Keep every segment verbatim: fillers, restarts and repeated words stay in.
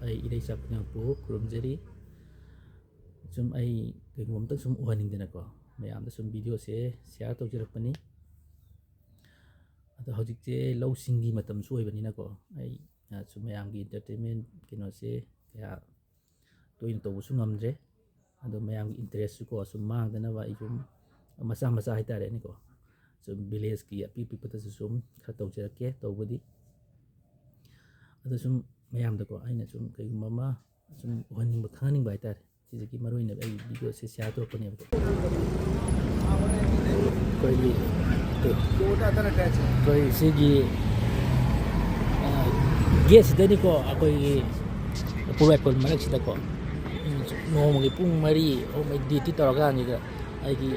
ꯑꯩ ꯏꯔꯩꯆꯥ ꯈꯨꯗꯤꯡꯃꯛꯄꯨ ꯈꯨꯔꯨꯝꯖꯔꯤ꯫ ꯁꯨꯝ ꯑꯩ ꯀꯩꯒꯨꯝꯕ ꯑꯝꯇꯪ ꯁꯨꯝ ꯎꯍꯟꯅꯤꯡꯗꯅꯀꯣ, ꯃꯌꯥꯝꯗ ꯁꯨꯝ video ꯁꯦ share ꯇꯧꯖꯔꯛꯄꯅꯤ꯫ ꯑꯗꯣ ꯍꯧꯖꯤꯛꯁꯦ ꯂꯧꯁꯤꯡꯒꯤ ꯃꯇꯝꯁꯨ ꯑꯣꯏꯕꯅꯤꯅꯀꯣ, ꯑꯩ, ꯑ, ꯁꯨꯝ ꯃꯌꯥꯝꯒꯤ entertainment ꯀꯩꯅꯣꯁꯦ ꯀꯌꯥ ꯇꯣꯏꯅ ꯇꯧꯕꯁꯨ ꯉꯝꯗ꯭ꯔꯦ꯫ ꯑꯗꯣ ꯃꯌꯥꯝꯒꯤ interest ꯁꯨꯀꯣ ꯁꯨꯝ ꯃꯥꯡꯗꯅꯕ ꯑꯩ ꯁꯨꯝ ꯃꯆꯥ ꯃꯆꯥ ꯍꯥꯏꯇꯥꯔꯦꯅꯦꯀꯣ, ꯁꯨꯝ village ꯀꯤ ꯑꯄꯤꯛ ꯑꯄꯤꯛꯄꯗꯁꯨ ꯁꯨꯝ ꯈꯔ ꯇꯧꯖꯔꯛꯀꯦ ꯇꯧꯕꯗꯤ꯫ ꯑꯗꯣ ꯁꯨꯝ ꯃꯌꯥꯝꯗꯀꯣ ꯑꯩꯅ ꯁꯨꯝ ꯀꯩꯒꯨꯝꯕ ꯑꯃ ꯁꯨꯝ ꯎꯍꯟꯅꯤꯡꯕ, ꯈꯪꯍꯟꯅꯤꯡꯕ ꯍꯥꯏꯇꯥꯔꯦ꯫ ꯁꯤꯗꯒꯤ ꯃꯔꯨ ꯑꯣꯏꯅ ꯑꯩ video ꯁꯦ share ꯇꯧꯔꯛꯄꯅꯦꯕꯀꯣ꯫ ꯑꯩꯈꯣꯏꯒꯤ, ꯑꯩꯈꯣꯏ ꯁꯤꯒꯤ, ꯑ, gate ꯁꯤꯗꯅꯤꯀꯣ, ꯑꯩꯈꯣꯏꯒꯤ ꯎꯐꯨꯜ ꯋꯥꯏꯐꯨꯜ ꯃꯔꯛꯁꯤꯗꯀꯣ, ꯎꯝ, ꯅꯣꯡꯃꯒꯤ ꯄꯨꯡ ꯃꯔꯤ ꯑꯍꯨꯝ duty ꯇꯧꯔꯀꯥꯟꯁꯤꯗ ꯑꯩꯒꯤ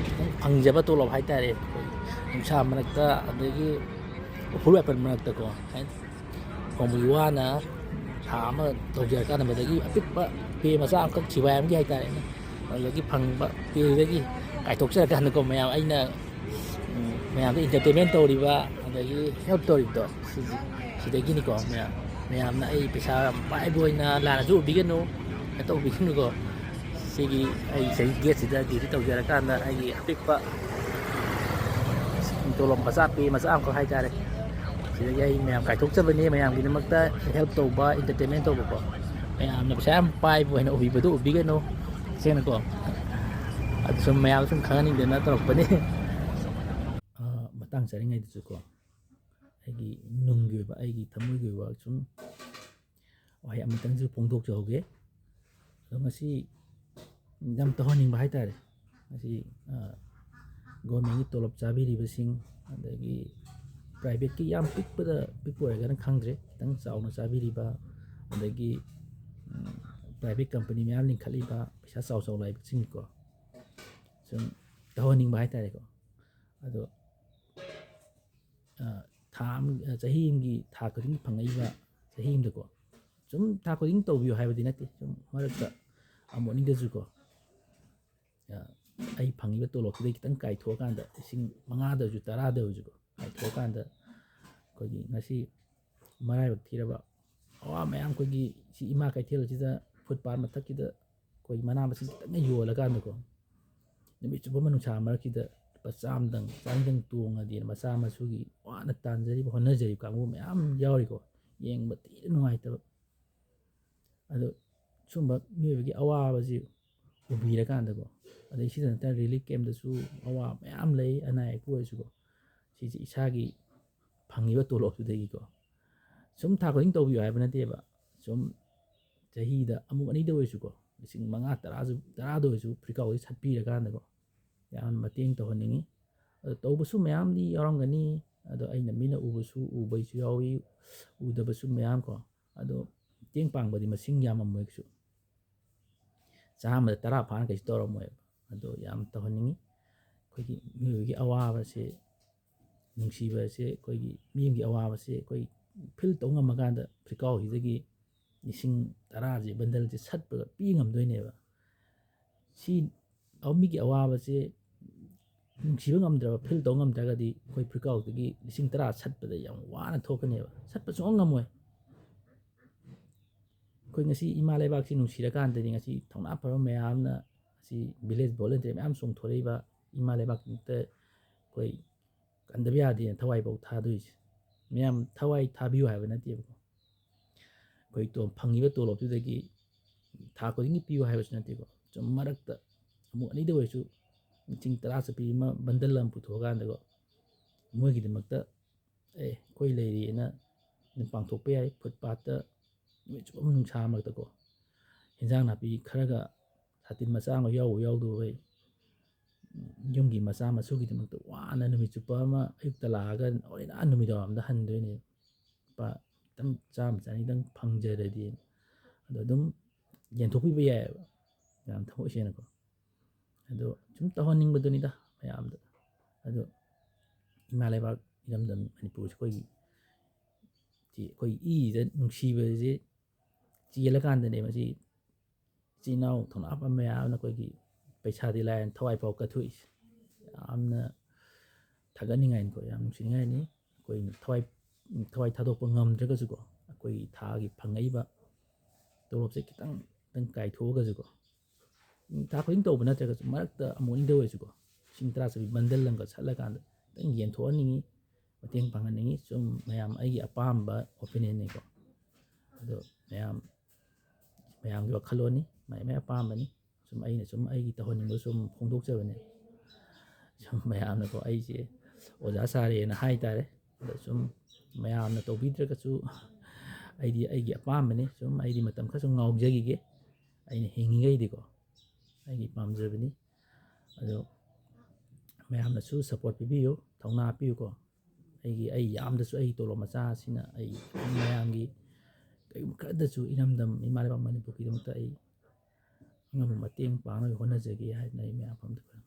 ꯈꯤꯇꯪ ꯐꯪꯖꯕ ꯇꯣꯂꯣꯞ ꯍꯥꯏꯇꯥꯔꯦ, ꯑꯩꯈꯣꯏ ꯅꯨꯡꯁꯥ ꯃꯔꯛꯇ, ꯑꯗꯒꯤ ꯎꯐꯨꯜ ꯋꯥꯏꯐꯨꯜ ꯃꯔꯛꯇꯀꯣ, ꯅꯣꯡꯃꯒꯤ ꯋꯥꯅ ꯊꯥ ꯑꯃ ꯇꯧꯖꯔꯀꯥꯟꯗ ꯃꯗꯒꯤ ꯑꯄꯤꯛꯄ pay ꯃꯆꯥ ꯑꯃꯈꯛ ꯊꯤꯕꯥꯏ ꯑꯃꯒꯤ ꯍꯥꯏꯇꯥꯔꯦꯅꯦ, ꯑꯗꯨꯗꯒꯤ ꯐꯪꯕ pay ꯗꯨꯗꯒꯤ ꯀꯥꯏꯊꯣꯛꯆꯔꯀꯥꯟꯗꯀꯣ, ꯃꯌꯥꯝ ꯑꯩꯅ, ꯎꯝ, ꯃꯌꯥꯝꯗ entertainment ꯇꯧꯔꯤꯕ, ꯑꯗꯒꯤ help ꯇꯧꯔꯤꯕꯗꯣ, ꯁꯤꯒꯤ, ꯁꯤꯗꯒꯤꯅꯤꯀꯣ꯫ ꯃꯌꯥꯝ, ꯃꯌꯥꯝꯅ ꯑꯩ ꯄꯩꯁꯥ ꯌꯥꯝ ꯄꯥꯏꯕ ꯑꯣꯏꯅ ꯂꯥꯟꯅꯁꯨ ꯎꯕꯤꯒꯅꯨ, ꯀꯩꯅꯣ ꯇꯧꯕꯤꯒꯅꯨꯀꯣ꯫ ꯁꯤꯒꯤ ꯑꯩ ꯉꯁꯥꯏꯒꯤ gate ꯁꯤꯗ duty ꯇꯧꯖꯔꯀꯥꯟꯗ ꯑꯩꯒꯤ ꯑꯄꯤꯛꯄ ꯇꯣꯂꯣꯞ ꯃꯆꯥ, pay ꯃꯆꯥ ꯑꯃꯈꯛ ꯍꯥꯏꯇꯥꯔꯦ, ꯁꯤꯗꯒꯤ ꯑꯩ ꯃꯌꯥꯝ ꯀꯥꯏꯊꯣꯛꯆꯕꯅꯤ, ꯃꯌꯥꯝꯒꯤꯗꯃꯛꯇ help ꯇꯧꯕ, entertainment ꯇꯧꯕꯀꯣ꯫ ꯃꯌꯥꯝꯅ ꯄꯩꯁꯥ ꯌꯥꯝ ꯄꯥꯏꯕ ꯑꯣꯏꯅ ꯎꯕꯤꯕꯗꯨ ꯎꯕꯤꯒꯅꯨ, ꯁꯦꯡꯅꯀꯣ꯫ ꯑꯗꯨ ꯁꯨꯝ ꯃꯌꯥꯝ ꯁꯨꯝ ꯈꯪꯍꯟꯅꯤꯡꯗꯅ ꯇꯧꯔꯛꯄꯅꯤ꯫ ꯑ, ꯃꯇꯥꯡ ꯆꯥꯔꯤꯉꯩꯗꯁꯨꯀꯣ, ꯑꯩꯒꯤ ꯅꯨꯡꯒꯤ ꯑꯣꯏꯕ, ꯑꯩꯒꯤ ꯊꯃꯣꯏꯒꯤ ꯑꯣꯏꯕ ꯁꯨꯝ ꯋꯥꯍꯩ ꯑꯃꯇꯪꯁꯨ ꯐꯣꯡꯗꯣꯛꯆꯍꯧꯒꯦ꯫ ꯑꯗꯣ ꯉꯁꯤ ꯌꯥꯝ ꯇꯧꯍꯟꯅꯤꯡꯕ ꯍꯥꯏꯇꯥꯔꯦ꯫ ꯉꯁꯤ, ꯑ, government ꯀꯤ ꯇꯣꯂꯣꯞ ꯆꯥꯕꯤꯔꯤꯕꯁꯤꯡ, ꯑꯗꯒꯤ private ꯀꯤ ꯌꯥꯝ ꯄꯤꯛꯄꯗ, ꯄꯤꯛꯄ ꯑꯣꯏꯔꯒꯅ ꯈꯪꯗ꯭ꯔꯦ, ꯈꯤꯇꯪ ꯆꯥꯎꯅ ꯆꯥꯕꯤꯔꯤꯕ, ꯑꯗꯒꯤ, ꯎꯝ, private company ꯃꯌꯥꯝ ꯂꯤꯡꯈꯠꯂꯤꯕ, ꯄꯩꯁꯥ ꯆꯥꯎ ꯆꯥꯎ ꯂꯥꯛꯏꯕꯁꯤꯡꯀꯣ, ꯁꯨꯝ ꯇꯧꯍꯟꯅꯤꯡꯕ ꯍꯥꯏꯇꯥꯔꯦꯀꯣ꯫ ꯑꯗꯣ, ꯑ, ꯊꯥ ꯑꯃ, ꯑ, ꯆꯍꯤ ꯑꯃꯒꯤ ꯊꯥ ꯈꯨꯗꯤꯡꯒꯤ ꯐꯪꯉꯛꯏꯕ, ꯆꯍꯤ ꯑꯃꯗꯀꯣ, ꯁꯨꯝ ꯊꯥ ꯈꯨꯗꯤꯡ ꯇꯧꯕꯤꯌꯨ ꯍꯥꯏꯕꯗꯤ ꯅꯠꯇꯦ, ꯁꯨꯝ ꯃꯔꯛꯇ ꯑꯃꯨꯛ ꯑꯅꯤꯗꯁꯨꯀꯣ, ꯑ, ꯑꯩ ꯐꯪꯉꯤꯕ ꯇꯣꯂꯣꯞꯁꯤꯗꯩ ꯈꯤꯇꯪ ꯀꯥꯏꯊꯣꯛꯑꯀꯥꯟꯗ, ꯂꯤꯁꯤꯡ ꯃꯉꯥꯗ ꯑꯣꯏꯔꯁꯨ, ꯇꯔꯥꯗ ꯑꯣꯏꯔꯁꯨꯀꯣ, ꯀꯥꯏꯊꯣꯛꯑꯀꯥꯟꯗ ꯑꯩꯈꯣꯏꯒꯤ ꯉꯁꯤ ꯃꯔꯥꯏꯕꯛ ꯊꯤꯔꯕ ꯑꯋꯥ ꯃꯌꯥꯝ ꯑꯩꯈꯣꯏꯒꯤ ꯁꯤ ꯏꯃꯥ ꯀꯩꯊꯦꯜꯁꯤꯗ ꯐꯨꯠꯄꯥꯠ ꯃꯊꯛꯀꯤꯗ ꯑꯩꯈꯣꯏ ꯃꯅꯥ ꯃꯁꯤꯡ ꯈꯤꯇꯪꯒ ꯌꯣꯜꯂꯀꯥꯟꯗꯀꯣ, ꯅꯨꯃꯤꯠ ꯆꯨꯞꯄ ꯑꯃ ꯅꯨꯡꯁꯥ ꯃꯔꯛꯁꯤꯗ ꯂꯨꯄꯥ ꯆꯥꯝꯗꯪ, ꯆꯥꯝꯗꯪ ꯇꯣꯡꯉꯗꯤꯅ ꯃꯆꯥ ꯃꯁꯨꯒꯤ ꯋꯥꯅ ꯇꯥꯟꯖꯔꯤꯕ, ꯍꯣꯠꯅꯖꯔꯤꯕ ꯀꯥꯡꯕꯨ ꯃꯌꯥꯝ ꯌꯥꯎꯔꯤꯀꯣ꯫ ꯌꯦꯡꯕ ꯊꯤꯅ ꯅꯨꯡꯉꯥꯏꯇꯕ꯫ ꯑꯗꯣ ꯁꯨꯝꯕ ꯃꯤꯑꯣꯏꯕꯒꯤ ꯑꯋꯥꯕꯁꯤ ꯎꯕꯤꯔꯀꯥꯟꯗꯀꯣ, ꯑꯗꯩ ꯁꯤꯗ ꯅꯠꯇꯅ ꯔꯤꯂꯤꯐ ꯀꯦꯝꯗꯁꯨ ꯑꯋꯥ ꯃꯌꯥꯝ ꯂꯩ, ꯑꯅꯥ ꯑꯌꯦꯛꯄꯨ ꯑꯣꯏꯔꯁꯨꯀꯣ, ꯁꯤꯁꯦ ꯏꯁꯥꯒꯤ ꯐꯪꯉꯤꯕ ꯇꯣꯂꯣꯞꯇꯨꯗꯒꯤꯀꯣ ꯁꯨꯝ ꯊꯥ ꯈꯨꯗꯤꯡ ꯇꯧꯕꯤꯌꯨ ꯍꯥꯏꯕ ꯅꯠꯇꯦꯕ꯫ ꯁꯨꯝ ꯆꯍꯤꯗ ꯑꯃꯨꯛ ꯑꯅꯤꯗ ꯑꯣꯏꯔꯁꯨꯀꯣ, ꯂꯤꯁꯤꯡ ꯃꯉꯥ, ꯇꯔꯥꯁꯨ, ꯇꯔꯥꯗ ꯑꯣꯏꯔꯁꯨ ꯐ꯭ꯔꯤꯀꯥꯎꯗꯤ ꯁꯠꯄꯤꯔꯀꯥꯟꯗꯀꯣ, ꯌꯥꯝꯅ ꯃꯇꯦꯡ ꯇꯧꯍꯟꯅꯤꯡꯉꯤ꯫ ꯑꯗꯣ ꯇꯧꯕꯁꯨ ꯃꯌꯥꯝꯗꯤ ꯌꯥꯎꯔꯝꯒꯅꯤ꯫ ꯑꯗꯣ ꯑꯩꯅ ꯃꯤꯅ ꯎꯕꯁꯨ ꯎꯕꯁꯨ ꯌꯥꯎꯏ, ꯎꯗꯕꯁꯨ ꯃꯌꯥꯝ ꯀꯣ꯫ ꯑꯗꯣ ꯃꯇꯦꯡ ꯄꯥꯡꯕꯗꯤ ꯃꯁꯤꯡ ꯌꯥꯝꯃꯝꯃꯣꯏ ꯀꯩꯁꯨ꯫ ꯆꯥꯝꯃꯗ ꯇꯔꯥ ꯐꯥꯅ ꯀꯩꯁꯨ ꯇꯧꯔꯝꯃꯣꯏꯕ꯫ ꯑꯗꯣ ꯌꯥꯝ ꯇꯧꯍꯟꯅꯤꯡꯉꯤ꯫ ꯑꯩꯈꯣꯏꯒꯤ ꯃꯤꯑꯣꯏꯕꯒꯤ ꯑꯋꯥꯕꯁꯦ, ꯅꯨꯡꯁꯤꯕꯁꯦ, ꯑꯩꯈꯣꯏꯒꯤ ꯃꯤ ꯑꯃꯒꯤ ꯑꯋꯥꯕꯁꯦ ꯑꯩꯈꯣꯏ ꯐꯤꯜ ꯇꯧ ꯉꯝꯃꯀꯥꯟꯗ ꯐ꯭ꯔꯤꯀꯥꯎꯁꯤꯗꯒꯤ ꯂꯤꯁꯤꯡ ꯇꯔꯥꯁꯦ ꯕꯟꯗꯜꯁꯦ ꯁꯠꯄꯒ ꯄꯤ ꯉꯝꯗꯣꯏꯅꯦꯕ꯫ ꯁꯤ ꯃꯤꯒꯤ ꯑꯋꯥꯕꯁꯦ ꯅꯨꯡꯁꯤꯕ ꯉꯝꯗ꯭ꯔꯕ, ꯐꯤꯜ ꯇꯧ ꯉꯝꯗ꯭ꯔꯒꯗꯤ ꯑꯩꯈꯣꯏ ꯐ꯭ꯔꯤꯀꯥꯎꯗꯒꯤ ꯂꯤꯁꯤꯡ ꯇꯔꯥ ꯁꯠꯄꯗ ꯌꯥꯝ ꯋꯥꯅ ꯊꯣꯛꯀꯅꯦꯕ, ꯁꯠꯄ ꯁꯨꯡꯉꯝ ꯉꯝꯃꯣꯏ꯫ ꯑꯩꯈꯣꯏ ꯉꯁꯤ ꯏꯃꯥ ꯂꯩꯕꯥꯛꯁꯤ ꯅꯨꯡꯁꯤꯔꯀꯥꯟꯗꯗꯤ, ꯉꯁꯤ ꯊꯧꯅꯥ ꯐꯕ ꯃꯌꯥꯝꯅ ꯁꯤ ꯚꯤꯂꯦꯖ ꯚꯣꯂꯨꯟꯇꯤꯌꯔ ꯃꯌꯥꯝ ꯆꯣꯡꯊꯣꯔꯛꯏꯕ, ꯏꯃꯥ ꯂꯩꯕꯥꯛꯀꯤꯗꯃꯛꯇ ꯑꯩꯈꯣꯏ ꯀꯟꯗꯕ ꯌꯥꯗꯦꯅ ꯊꯋꯥꯏꯐꯥꯎ ꯊꯥꯗꯣꯏꯁꯦ꯫ ꯃꯌꯥꯝ ꯊꯋꯥꯏ ꯊꯥꯕꯤꯌꯨ ꯍꯥꯏꯕ ꯅꯠꯇꯦꯕꯀꯣ, ꯑꯩꯈꯣꯏ ꯇꯣ-, ꯐꯪꯉꯤꯕ ꯇꯣꯂꯣꯞꯇꯨꯗꯒꯤ ꯊꯥ ꯈꯨꯗꯤꯡꯒꯤ ꯄꯤꯌꯨ ꯍꯥꯏꯕꯁꯨ ꯅꯠꯇꯦꯀꯣ꯫ ꯁꯨꯝ ꯃꯔꯛꯇ ꯑꯃꯨꯛ ꯑꯅꯤꯗ ꯑꯣꯏꯔꯁꯨ ꯂꯤꯁꯤꯡ ꯇꯔꯥ ꯆꯠꯄꯤ ꯑꯃ ꯕꯟꯗꯜ ꯑꯃ ꯄꯨꯊꯣꯛꯑꯀꯥꯟꯗꯀꯣ, ꯃꯣꯏꯒꯤꯗꯃꯛꯇ, "ꯑꯦ, ꯑꯩꯈꯣꯏ ꯂꯩꯔꯤꯑꯅ" ꯑꯗꯨꯝ ꯄꯥꯡꯊꯣꯛꯄ ꯌꯥꯏ꯫ ꯐꯨꯠꯄꯥꯠꯇ ꯅꯨꯃꯤꯠ ꯆꯨꯞꯄ ꯑꯃ ꯅꯨꯡꯁꯥ ꯃꯔꯛꯇꯀꯣ, ꯍꯦꯟꯖꯥꯡ ꯅꯥꯄꯤ ꯈꯔꯒ, ꯁꯥꯇꯤꯟ ꯃꯆꯥ ꯑꯃ ꯌꯥꯎꯕ ꯌꯥꯎꯗꯕ, ꯌꯨꯝꯒꯤ ꯃꯆꯥ ꯃꯁꯨꯒꯤꯗꯃꯛꯇ ꯋꯥꯅ ꯅꯨꯃꯤꯠ ꯆꯨꯞꯄ ꯑꯃ, ꯑꯌꯨꯛꯇ ꯂꯥꯛꯑꯒ ꯍꯣꯔꯦꯟ ꯑꯥ ꯅꯨꯃꯤꯗꯥꯡ ꯋꯥꯏꯔꯝꯗ ꯍꯟꯗꯣꯏꯅꯦ꯫ ꯂꯨꯄꯥ ꯈꯤꯇꯪ ꯆꯥꯝꯃ ꯆꯅꯤꯗꯪ ꯐꯪꯖꯔꯗꯤ, ꯑꯗꯣ ꯑꯗꯨꯝ ꯌꯦꯟꯊꯣꯛꯄꯤꯕ ꯌꯥꯏꯑꯕ, ꯌꯥꯝ ꯊꯃꯣꯏ ꯁꯦꯡꯅꯀꯣ꯫ ꯑꯗꯣ ꯁꯨꯝ ꯇꯧꯍꯟꯅꯤꯡꯕꯗꯨꯅꯤꯗ ꯃꯌꯥꯝꯗ꯫ ꯑꯗꯣ ꯏꯃꯥ ꯂꯩꯕꯥꯛ ꯏꯔꯝꯗꯝ ꯃꯅꯤꯄꯨꯔꯁꯦ ꯑꯩꯈꯣꯏꯒꯤ, ꯁꯤ ꯑꯩꯈꯣꯏ ꯏꯁꯤꯗ ꯅꯨꯡꯁꯤꯕꯁꯦ ꯆꯦꯜꯂꯀꯥꯟꯗꯅꯦ ꯃꯁꯤ ꯏꯆꯤꯜ ꯏꯅꯥꯎ ꯊꯧꯅꯥ ꯐꯕ ꯃꯌꯥꯝꯅ ꯑꯩꯈꯣꯏꯒꯤ ꯄꯩꯁꯥꯗꯤ ꯂꯥꯏꯔꯅ ꯊꯋꯥꯏ ꯐꯥꯎ ꯀꯠꯊꯣꯛꯏꯁꯦ꯫ ꯌꯥꯝꯅ ꯊꯥꯒꯠꯅꯤꯡꯉꯥꯏꯅꯤꯀꯣ, ꯌꯥꯝ ꯅꯨꯡꯁꯤꯅꯤꯡꯉꯥꯏꯅꯤ꯫ ꯑꯩꯈꯣꯏꯅ ꯊꯋꯥꯏ, ꯊꯋꯥꯏ ꯊꯥꯗꯣꯛꯄ ꯉꯝꯗ꯭ꯔꯒꯁꯨꯀꯣ, ꯑꯩꯈꯣꯏ ꯑꯩꯈꯣꯏꯒꯤ ꯊꯥꯒꯤ ꯐꯪꯉꯛꯏꯕ ꯇꯣꯂꯣꯞꯁꯦ ꯈꯤꯇꯪ, ꯈꯤꯇꯪ ꯀꯥꯏꯊꯣꯛꯑꯒꯁꯨꯀꯣ, ꯊꯥ ꯈꯨꯗꯤꯡ ꯇꯧꯕ ꯅꯠꯇ꯭ꯔꯒꯁꯨ ꯃꯔꯛꯇ ꯑꯃꯨꯛ ꯑꯅꯤꯗ ꯑꯣꯏꯔꯁꯨꯀꯣ, ꯂꯤꯁꯤꯡ ꯇꯔꯥ ꯆꯠꯄꯤ ꯕꯟꯗꯜ ꯑꯃꯒ ꯁꯠꯂꯀꯥꯟꯗ ꯈꯤꯇꯪ ꯌꯦꯟꯊꯣꯛꯍꯟꯅꯤꯡꯉꯤ, ꯃꯇꯦꯡ ꯄꯥꯡꯍꯟꯅꯤꯡꯉꯤ꯫ ꯁꯨꯝ ꯃꯌꯥꯝ ꯑꯩꯒꯤ ꯑꯄꯥꯝꯕ ꯑꯣꯄꯤꯅꯤꯌꯟꯅꯤꯀꯣ꯫ ꯑꯗꯣ ꯃꯌꯥꯝ, ꯃꯌꯥꯝꯒꯤ ꯋꯥꯈꯜꯂꯣꯟꯅꯤ, ꯃꯥꯏ ꯃꯥꯏ ꯑꯄꯥꯝꯕꯅꯤ꯫ ꯁꯨꯝ ꯑꯩꯅ ꯁꯨꯝ ꯑꯩꯒꯤ ꯇꯧꯍꯟꯅꯤꯡꯕ ꯁꯨꯝ ꯐꯣꯡꯗꯣꯛꯆꯕꯅꯦ꯫ ꯁꯨꯝ ꯃꯌꯥꯝꯅꯀꯣ ꯑꯩꯁꯦ ꯑꯣꯖꯥ ꯁꯥꯔꯦꯅ ꯍꯥꯏꯇꯥꯔꯦ꯫ ꯑꯗ ꯁꯨꯝ ꯃꯌꯥꯝꯅ ꯇꯧꯕꯤꯗ꯭ꯔꯒꯁꯨ ꯑꯩꯗꯤ ꯑꯩꯒꯤ ꯑꯄꯥꯝꯕꯅꯤ꯫ ꯁꯨꯝ ꯑꯩꯗꯤ ꯃꯇꯝ ꯈꯔ ꯁꯨꯝ ꯉꯥꯎꯖꯈꯤꯒꯦ꯫ ꯑꯩꯅ ꯍꯤꯡꯉꯤꯈꯩꯗꯤꯀꯣ ꯑꯩꯒꯤ ꯄꯥꯝꯖꯕꯅꯤ꯫ ꯑꯗꯣ ꯃꯌꯥꯝꯅꯁꯨ ꯁꯞꯄꯣꯔꯠ ꯄꯤꯕꯤꯌꯨ, ꯊꯧꯅꯥ ꯄꯤꯌꯨꯀꯣ꯫ ꯑꯩꯒꯤ, ꯑꯩ ꯌꯥꯝꯗꯁꯨ ꯑꯩꯒꯤ ꯇꯣꯂꯣꯞ ꯃꯆꯥ ꯑꯁꯤꯅ ꯑꯩ ꯃꯌꯥꯝꯒꯤ ꯀꯔꯤꯒꯨꯝꯕ ꯈꯔꯗꯁꯨ ꯏꯔꯝꯗꯝ ꯏꯃꯥ ꯂꯩꯕꯥꯛ ꯃꯅꯤꯄꯨꯔꯒꯤꯗꯃꯛꯇ ꯑꯩ ꯑꯉꯝꯕ ꯃꯇꯦꯡ ꯄꯥꯡꯅꯕ ꯍꯣꯠꯅꯖꯒꯦ ꯍꯥꯏꯗꯅ ꯑꯩ ꯃꯌꯥꯝ ꯃꯐꯝꯗ ꯈꯨꯔꯨꯝ-,